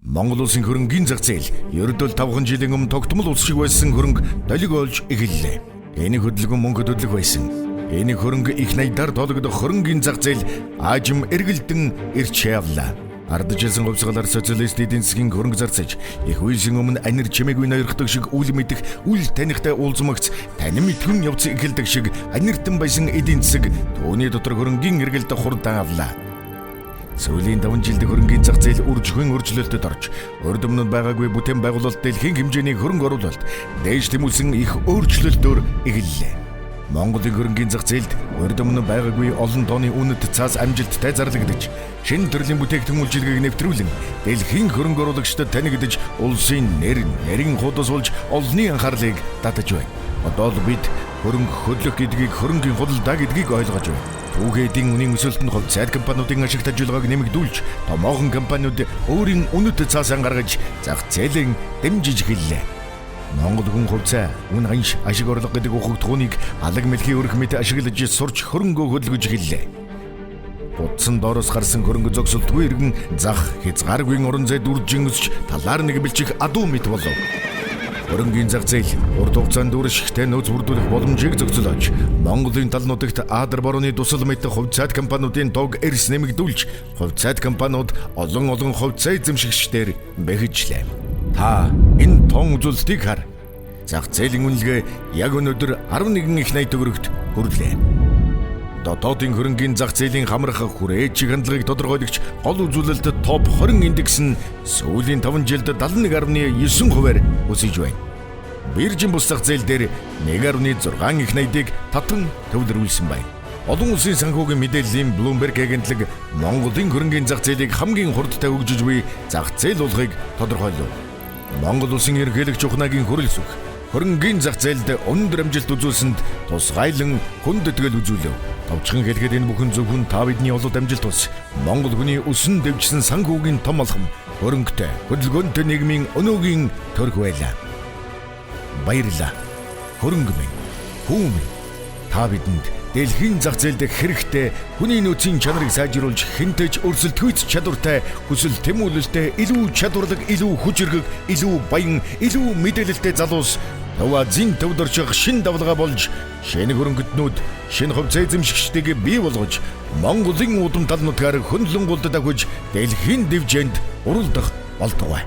Монгол улсын хөрөнгийн зах зээл ердөө 5 жилийн өмнө тогтмол улс шиг байсан хөрөнгө долиг болж эхэллээ. Энэ хөдөлгөөн мөнгө хөдлөх байсан. Энэ хөрөнгө их найдаар тоологдох хөрөнгийн зах зээл аажим эргэлдэн ирч явлаа. Ардчилсан хувьсгалаар социалист эдийн засгийн хөрөнгө зарцаж, их үеийн өмнө анир чимээгүй ноёрхдог шиг үл мэдэх, үл танихтай уулзмагц, танин мэдхэн явц эхэлдэг шиг аниртан байсан эдийн засаг түүний дотор хөрөнгийн эргэлдэх хурдан авлаа. Сүүлийн 5 жилд хөрөнгийн зах зээл үр жихүүн өөрчлөлтөд орж, урд өмнө байгаагүй бүтээн байгуулалт дэлхийн хэмжээний хөрөнгө оруулалт дээш тэмүүлсэн их өөрчлөлтөөр эхэллээ. Монголын хөрөнгийн зах зээлд урд өмнө байгаагүй олон тооны үнэт цаас амжилттай зарлагдаж, шинэ төрлийн бүтээгдэхүүн үйлчилгээг нэвтрүүлэн дэлхийн хөрөнгө оруулагчдад танигдаж, улсын нэр нэрийн худас болж олонний анхаарлыг татаж байна. Одоо л бид хөрөнгө хөдлөх гэдгийг хөрөнгийн худалдаа гэдгийг ойлгож байна. Түүхээдийн үнийн өсөлт нь хувьцаат компаниудын ашигт ажиллагааг нэмэгдүүлж, томоохон компаниуд өөрийн үнэт цаасаа гаргаж зах зээлийн дэмжиж эхэллээ. Монгол хүн хувьцаа, үн ханш, ашиг орлого гэдэг ухагтхуунийг алаг мэлхийн өрх мэт ашиглаж сурч хөрөнгөө хөдөлгөж эхэллээ. Гудсан доороос гарсан хөрөнгө зогсолтгүй иргэн зах хязгааргүй орон зайд үржин өсч талаар нэг бэлчих адуу мэт болов. Хөрөнгийн зах зээл урт хугацаанд үр ашигтай нөөц бүрдүүлэх боломжийг зохицолж, Монголын тал нутагт Адар борооны тусал мэт хувьцаат компаниудын тоог эрс нэмэгдүүлж, хувьцаат компаниуд олон олон хувьцаа эзэмшигчдээр бэхэжлээ. Та энэ тон үзүүлэлтийг хар. Зах зээлийн үнэлгээ яг өнөөдөр 11 их 80 төгрөгт хүрлээ. Дотоодын хөрөнгийн зах зээлийн хамрах хүрээчиг хандлагыг тодорхойлогч гол үзүүлэлт топ 20 индекс нь сүүлийн 5 жилд 71.9%-аар өсөж байна. Биржийн бус зах зээл дээр 1.6 их найдыг татан төвлөрүүлсэн байна. Олон улсын санхүүгийн мэдээллийн Bloomberg агентлаг Монголын хөрөнгийн зах зээлийг хамгийн хурдтай хөгжиж буй зах зээл болохыг тодорхойлов. Монгол улсын ерөнхийлөгч Ухнагийн хүрэлцэх хөрөнгийн зах зээлд өндөр амжилт үзүүлсэнд тусгайлан хүндэтгэл үзүүлв. Товчхон хэлэхэд энэ бүхэн зөвхөн та бидний олоод амжилт ус Монгол хүний өсөн дэвжсэн санхүүгийн том алхам хөрөнгөтэй хөдөлгөөнтэй нийгмийн өнөөгийн төрх байлаа. Баярлалаа. Хөрөнгө минь, хүү минь, та бидэнд дэлхийн зах зээлд хэрэгтэй хүний нөөцийн чанарыг сайжруулж хэнтэй ч өрсөлдөхүйц чадвартай хүсэл тэмүүлэлтэй илүү чадварлаг, илүү хүчирхэг, илүү баян, илүү мэдээлэлтэй залуус Төв Азийн төвд орчих шин давлгаа болж шинэ хөрөнгөтнүүд шинэ хувьцаа эзэмшигчдийг бий болгож Монголын удам тал нутгаар хөндлөн гулдад авхиж дэлхийн дэвжээнд уралдах болтугай.